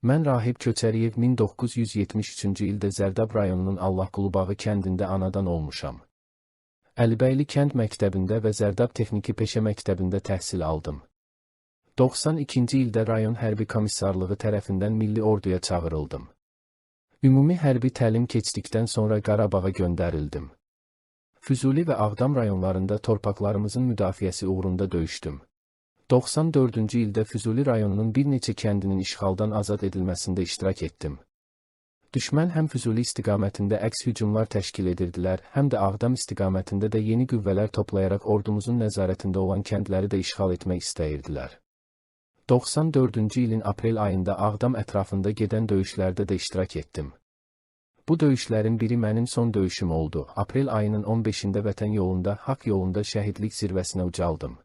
Mən Rahib Köçəriyev 1973-cü ildə Zərdab rayonunun Allahqulubağı kəndində anadan olmuşam. Əlibəyli kənd məktəbində və Zərdab Texniki Peşə Məktəbində təhsil aldım. 92-ci ildə rayon hərbi komissarlığı tərəfindən milli orduya çağırıldım. Ümumi hərbi təlim keçdikdən sonra Qarabağa göndərildim. Füzuli və Ağdam rayonlarında torpaqlarımızın müdafiəsi uğrunda döyüşdüm. 94-cü ildə Füzuli rayonunun bir neçə kəndinin işğaldan azad edilməsində iştirak etdim. Düşmən həm Füzuli istiqamətində əks hücumlar təşkil edirdilər, həm də Ağdam istiqamətində də yeni qüvvələr toplayaraq ordumuzun nəzarətində olan kəndləri də işğal etmək istəyirdilər. 94-cü ilin aprel ayında Ağdam ətrafında gedən döyüşlərdə də iştirak etdim. Bu döyüşlərin biri mənim son döyüşüm oldu. Aprel ayının 15-də vətən yolunda, haqq yolunda şəhidlik zirvəsinə ucaldım.